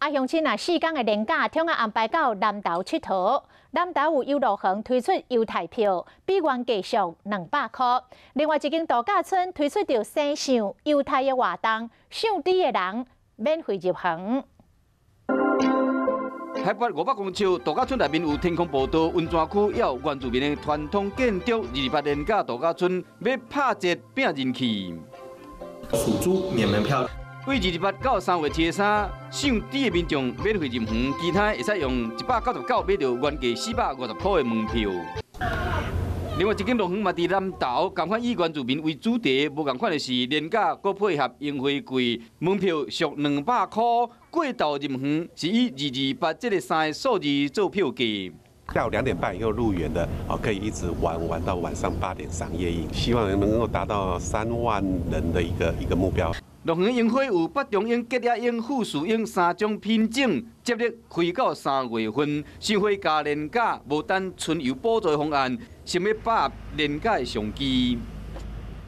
啊，鄉親啊，四工的連假，統仔安排到南投𨑨迌。南投有遊樂園推出優待票，比原價俗200箍。另外一間度假村推出著生象優待的活動，賞豬的人免費入園。海拔500公尺度假村內面有天空步道、溫泉區，也有原住民的傳統建築。228連假度假村欲拍折拼人氣。屬豬免門票。對28到3月23，賞豬的民眾免費入園，其他會使用199買著原價450箍的門票。另外一間樂園嘛，佇南投，仝款以原住民為主題，無仝款的是連假閣配合櫻花季，門票俗200箍，過晝入園是以228這个三个數字做票價。下午2點半以後入園的，哦，可以一直玩玩到晚上8點賞夜櫻，希望能夠達到3萬人的一個目標。樂園櫻花有北中櫻、吉野櫻、富士櫻三種品種，接力開到3月份，賞花加連假，無等春遊補助方案，想欲把握連假的商機。